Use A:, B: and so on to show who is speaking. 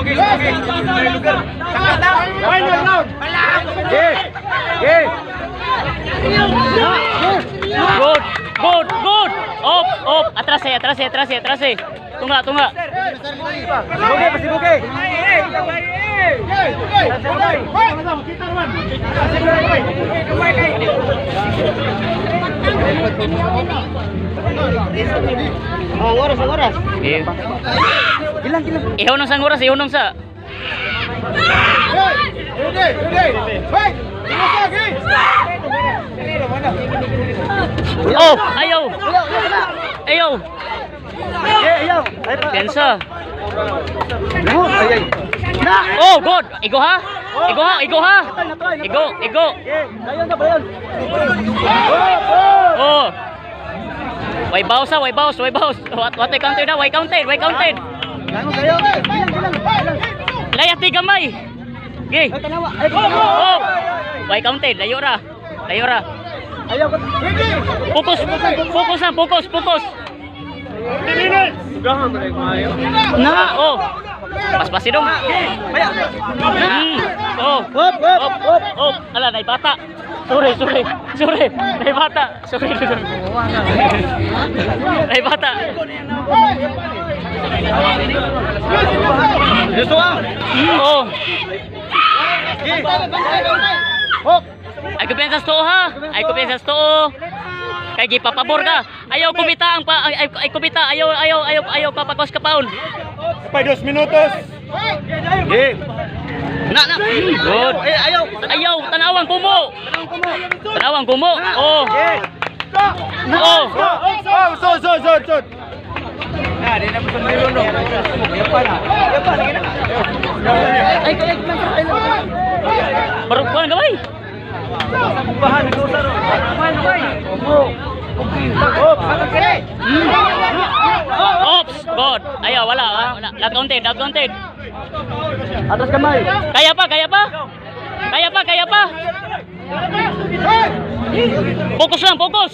A: Bugi, bugi. Final round. Okay. Okay.
B: Good, good, good. Op, op. Atras eh, atras eh, atras eh, atras eh. Tunga, tunga.
A: Bugi, pasi bugi. Oh, oras, oras.
B: Okay.
A: Ilang, ilang.
B: Ihaw nang sang oras, ihaw nang sa. Oh, ayaw. Ayaw.
A: Ayaw.
B: Pensa.
A: Ay, ay. Na!
B: Oh, good. Igo ha? Igo ha, igo ha. Igo, igo.
A: Dayon na, bayon.
B: Oh. Way bounce ha, way bounce, way bounce. What way counted ha, way counted, way counted.
A: Dayon, dayon. Ilang, ilang, ilang.
B: Layat ti gamay. Okay.
A: Ay, tanawa. Ay,
B: Oh. Way counted, layo ra. Layo ra.
A: Ayaw ko.
B: Focus, focus na, focus, focus.
A: Na!
B: Oh. Paspasi dong.
A: Baya.
B: Oh.
A: Hop, hop,
B: Op,
A: hop.
B: op. Ala, nay bata. Sorry, sorry. Sorry. Nay bata. Sorry. Sorry. Nay bata.
A: Gusto ah.
B: Oh.
A: Hop.
B: Ay kumpiyansa sa tuo ha. Ay kumpiyansa sa tuo. Kay gipapabor ka. Ayaw kumita ang pa ay, ay kumita. Ayaw ayaw ayaw ayaw papakos ka paon.
A: Pa 2 minutos. Okay.
B: Na na. Good.
A: Ay, ayaw.
B: Ayaw tanawang kumo. Tanawang kumo. Oh.
A: Okay.
B: Oh.
A: Oh, so, so, so, so. Na, di na mo sa mayroon, no. Yapan. Yapan, lagi na. Ay, ay, ay, ay.
B: Barug kuan gamay.
A: Kubahan, nag-usar. Kubahan, kubahan. Hop.
B: Ops, good. Ayaw wala, ha? Wala. Not counted, not counted.
A: Atas kamay.
B: Kaya pa, kaya pa. Kaya pa, kaya pa. Focus lang, focus.